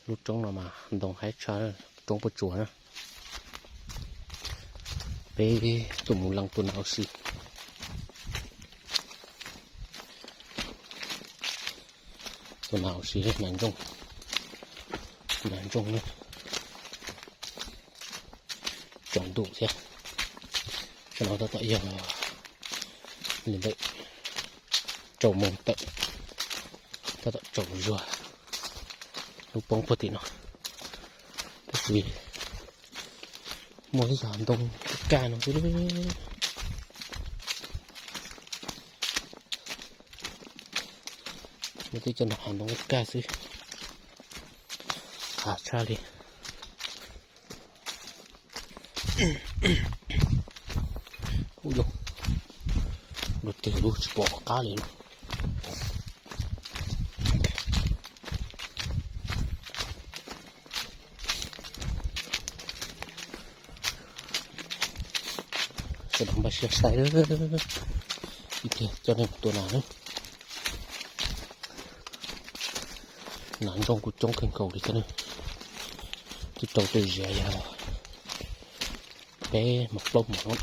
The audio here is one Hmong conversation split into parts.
Lub roob no mas ntoo haib tshaj, roob puab tsuas na. Peb tuaj mus leej tua nas ua si. Tua nas ua si, nas ntsooj, nas ntsooj na. Tsaus ntuj thiab. Tam no tab tom yog li ntawm rau moos tawm, tab tom tsaus zuag. Lub poob puag tim no, tab sis muaj ib yam ntoo kaj no xwb. Muaj tib cov ntoo kaj xwb, qab tshaj li. Ub, luag twg lub tsis pom qab li. Sawv daws npaj siab saib ib pliag coj nej mus tua nas. Nas ntsooj kuj coob kawg nkaus li thiab ne. Twb rau tej ziav yog peb hmos plaub hmos no,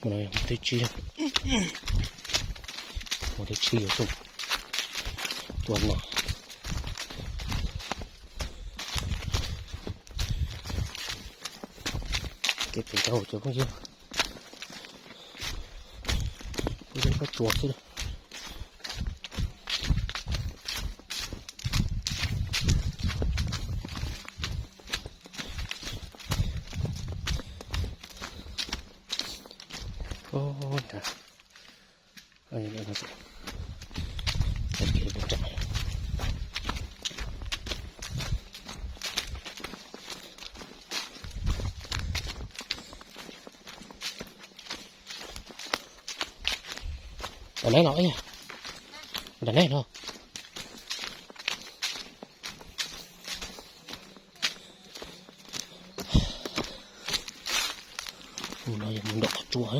mus no yog hmo thib tsib, hmo thib tsib yuav tuaj tua nas. Kev pem rau cov phooj ywg, phooj ywg koj tsuas xwb. Nram neb los, nram neb los. Mus no yog mus nram qhov tsua.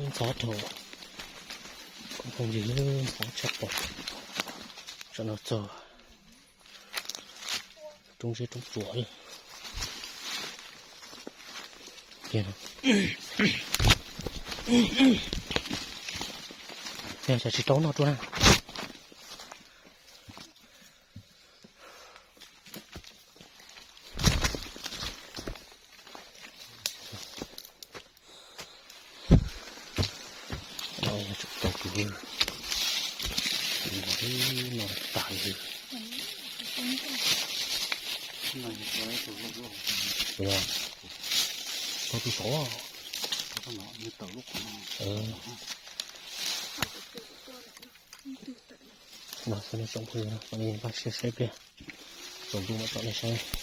Ntxhov dhau, kuv phooj ywg, ntxhov tshaj plaws. Tam no txog roob zeb roob tsuas lawm. Yog tsis rau noj tsuag na. Tau tus saud, no xwb nej tsoom phooj ywg, nej npaj siab saib pliag, tsaus ntuj mam tsom nej saib.